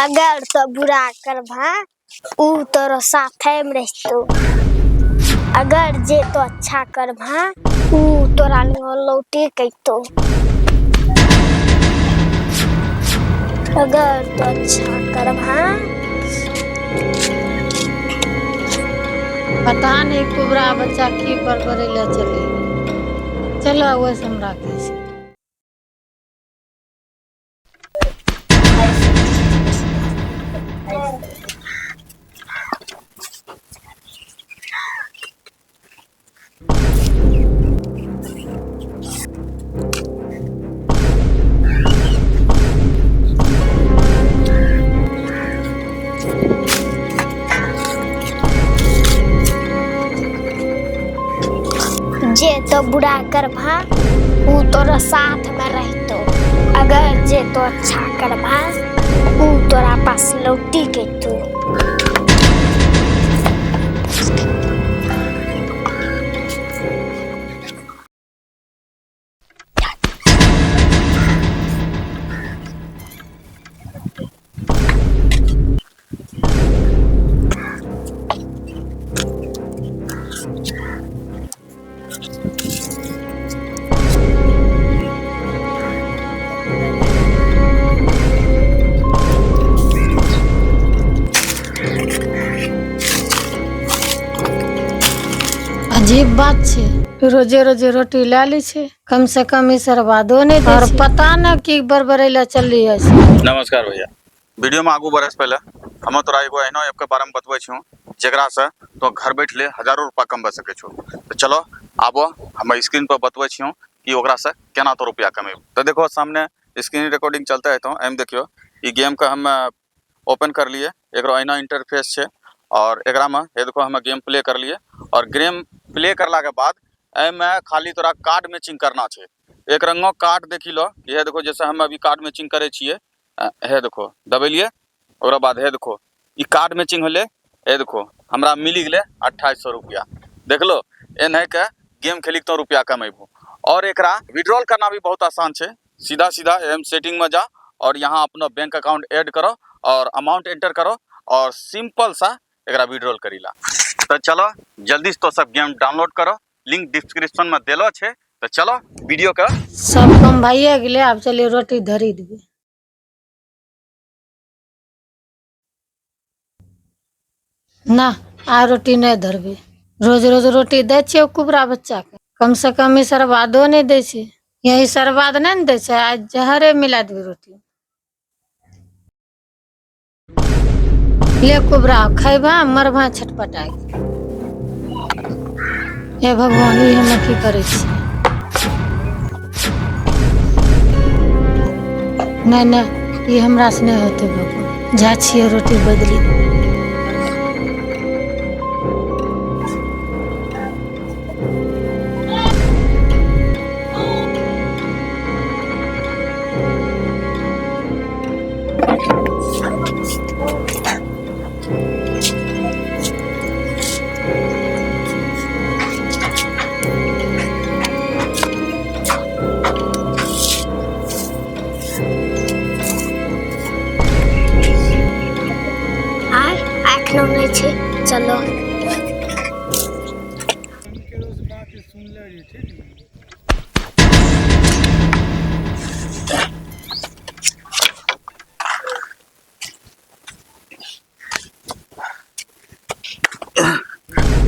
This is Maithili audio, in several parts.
अगर तो बुरा करबा ऊ तोरो साथे में रहतो। अगर जे तो अच्छा करबा ऊ तोरा नियर लौटे के अयतो। अगर तो अच्छा करबा। पता नहीं कुबरा बच्चा की बड़बड़े ले चले। चलो ओहिसँ हमरा की छै। जे तो बुरा करबा ऊ तोरा साथ में रहतो। अगर जे तो अच्छा करबा ऊ तोरा पास लौटी के अयतो। अजीब बात छै, रोजे रोजे रोटी लए लै छै, कम से कम ई सरवादो नहि दै और पता न की बड़बड़ै लए चलली है। नमस्कार भैया, वीडियो में आगू बढ़े से पहले हम तोरा एगो एहनो ऐप के बारे में बतबै छौ जेकरा से तो घर बैठले हजारों रुपया कमबा सकै छौ। तो चलो आबो हम स्क्रीन पर बतबै छियौ कि ओकरा से केना तो रुपया कमेब। तो देखो सामने स्क्रीन रिकॉर्डिंग चलते है, तो एम देखियो ई गेम के हम ओपन कर लिए, एकरो एना इंटरफेस छै और एकरा में ये देखो हम गेम प्ले कर लिए और गेम प्ले करला के बाद एमे खाली तोरा कार्ड मैचिंग करना छै। एक रंगो कार्ड देखी लो, ये देखो जैसे हम अभी कार्ड मैचिंग करे छिए, हे देखो दबेलिए, ओकरा बाद हे देखो ई कार्ड मैचिंग होले, हे देखो हमरा मिली गेलै 2800 रुपया। देखलो एनाहे के गेम खेली तो रुपया कमेबो। और एकरा विड्रॉल करना भी बहुत आसान छै, सीधा सीधा एम सेटिंग में जा और यहाँ अपना बैंक अकाउंट ऐड करो और अमाउंट एंटर करो और सिंपल सा एकरा विड्रॉल करीला। तो चलो जल्दी से तो सब गेम डाउनलोड करो, लिंक डिस्क्रिप्शन में देलो छे। तो चलो वीडियो का सब कम भइए गेलै, आब चलिए रोटी धरी देबै। ना आ रोटी नहि धरबै, रोज रोज रोटी दै छियै कुबरा बच्चाके, कम से कम ई सरवादो नहि दै छै। यही सरवाद नहि ने दै छै, आइ जहरे मिला देबै रोटी। ले कुबरा खैबा मरबा छटपटाय। हे भगवान, ई हम की करै छी? नहि नहि, ई हमरा से नहि होतै भगवान, जा छियै रोटी बदली। आय एखनो नहि छै, चलो।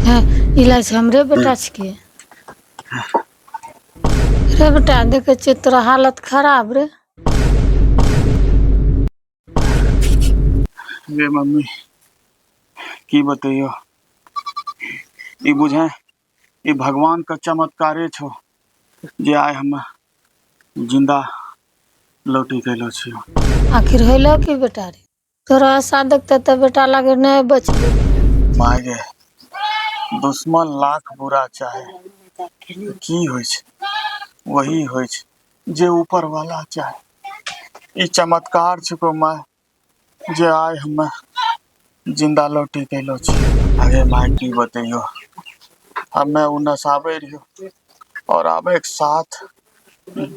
हँ, ई लागै छै हमरे बेटा छिकै। रे बेटा, देखै छियै तोरा हालत खराब रे। रे मम्मी, की बतैयो, ई बुझे ई भगवान के चमत्कारे छो जे आइ हम जिंदा लौटी गेलो छियो। आखिर होलो की बेटा रे? तोरा आशा देखते तऽ बेटा लागे नहि बचबे। माय गे, दुश्मन लाख बुरा चाहे की होइ छै, वही होइ छै जे ऊपर वाला चाहे। ई चमत्कार छिको माय जे आइ हमे जिंदा लौटी गेलो छी। अरे माय की बतैयो, हमे उ नसाबै रहियो और आबे के साथ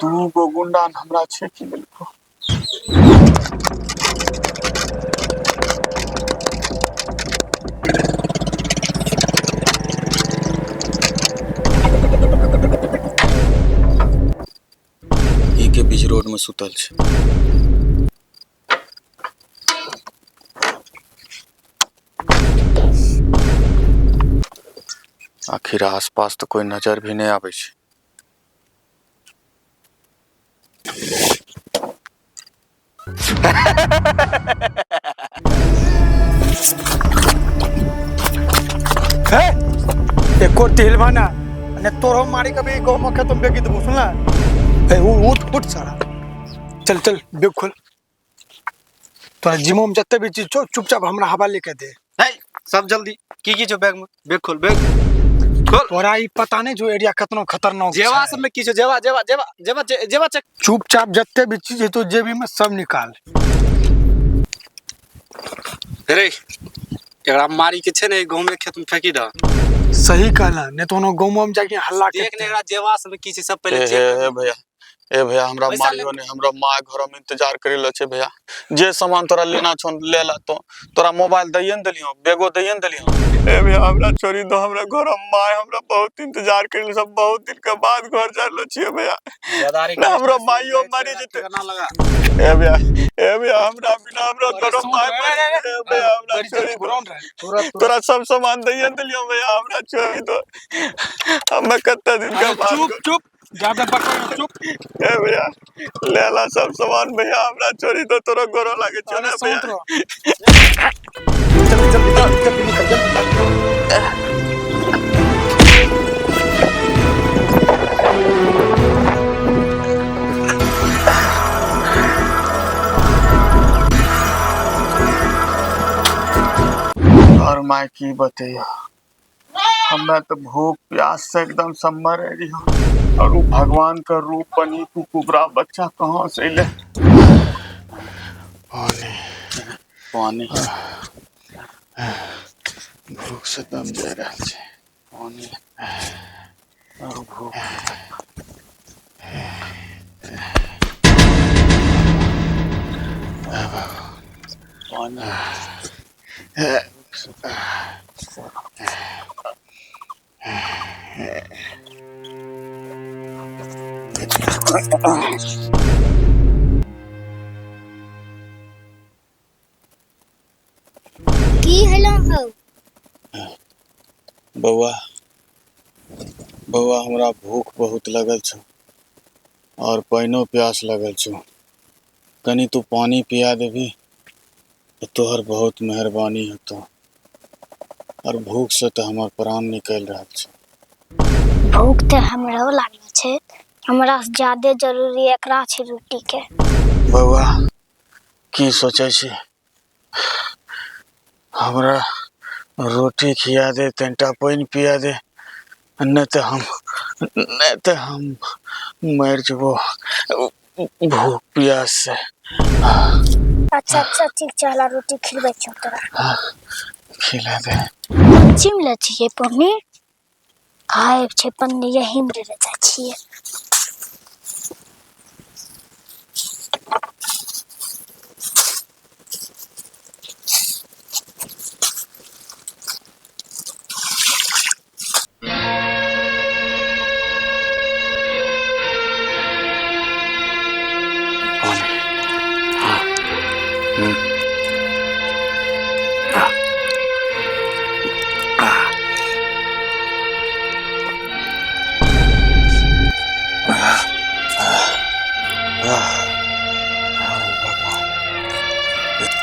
दू गो गुंडा हमरा छेकी लेलको। ई के बीच रोड में सुतल छै। आखिर आसपास तऽ कोई नजर भी नहि आबै छै। हे एको तिलवा ना ने तोरो मारी कभी गाँव में खत्म बेगी देबो, सुनला? ए उठ उठ सारा, चल चल बेग खोल। तोरा जिमो में जते भी चीज छौ चुपचाप हमरा हवा लेके दे। है सब जल्दी की की छौ बैग में? बैग खोल, बैग खोल। तोरा ई पता नहीं जो एरिया कतनो खतरनाक जेवा छै। सब में की छौ? जेवा जेवा जेवा जेवा जेवा चेक। चुपचाप जते भी चीज हेतौ जेबी में सब निकाल। रे एकरा मारी के छै ने गाँव में खेत में फेंकी दह। सही कहला, नहीं तो गाँव में जाके हल्ला देख के ने एकरा जेवा सब में की छै सब पहले ए चेक हे कर। हे भैया, ए भैया हमरा पैसा मारियो नहीं, हमरा माँ घर में इंतजार करे ल छै भैया। जे सामान तोरा लेना छौ ले ला, तो तोरा मोबाइल दैये ने देलियो, बैगो दैये ने देलियो। ए भैया हमरा छोड़ी दो, हमरा घर में माँ हमरा बहुत इंतजार करे सब, बहुत दिन के बाद घर जा रहलो छियै भैया। ना हमरा माइयो मरी जेतै। ठिकाना लगा। ए भैया, ए भैया हमरा बिना हमरा अरे तोरा सुन, माय रे, मरी रे, रे, जेतै। ए भैया हमरा बड़ी छोड़ी जल्दी दो, घुराउन रहे। तोरा सब सामान दैये ने देलियो भैया, हमरा छोड़ी दो। हमे कते दिन के अरे बाद चुप चुप, ज्यादा बकवास चुप। ए भैया ले ला सब सामान भैया, हमरा छोड़ी दो, तोरा गोरो लागे छौ अरे ने भैया। शांत रहो। जल्दी जल्दी जल्दी जल्दी निकल जल्दी। और माय की बतैयो, हमरा तो भूख प्यास से एकदम सम्मर रहियो और उ भगवान का रूप बनी तू कुबरा बच्चा कहाँ से अइले? पानी पानी भूख से दम जा रहल छै। पानी और भूख। पानी। की हेलो हौ? बौआ, बौआ हमरा भूख बहुत लगल छौ और पानिओ प्यास लगल छौ, कनि तू पानी पिया देबही तऽ तोहर बहुत मेहरबानी हेतौ। और भूख से तऽ हमर प्राण निकलि रहल छै। भूख तऽ हमरो लागल छै, हमरा से ज्यादे जरूरी एकरा छै रोटी के। बौआ की सोचै छी, हमरा रोटी खिया दे, तनिटा पानि पिया दे, नहीं तो हम मर जबो भूख प्यास से। अच्छा अच्छा ठीक छै, हमरा रोटी खिलबै छियौ तोरा। खिला दे। चिम ले छियै पन्नी, खाए छै पन्नी, यही में रह जाइ छियै।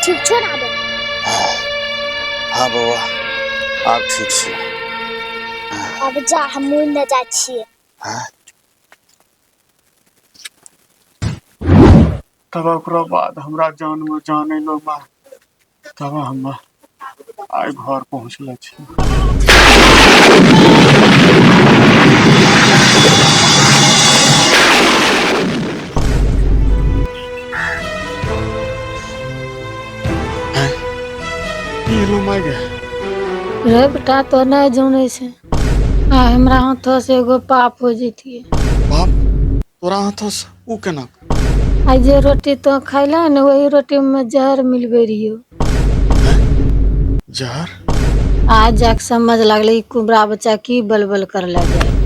ठीक छौ ना? हाँ बौआ आब ठीक छी। अब जा, हम मुँह न जाइ छियै। हाँ? तब ओकरा बाद हमरा जानमे जान अयलो बा, तब हम आइ घर पहुँचले छी। की एलो माय गे? रे बेटा, तो नहि जानै छै, आ हमरा हाथो से एगो पाप हो जैतियै। बाप तोरा हाथोसँ उ केना? आ जे रोटी तो खैला ने, वही रोटी में जहर मिलबे रहियो। जहर? आज जाके समझ लागले ई कुबरा बच्चा की बलबल करले जाय।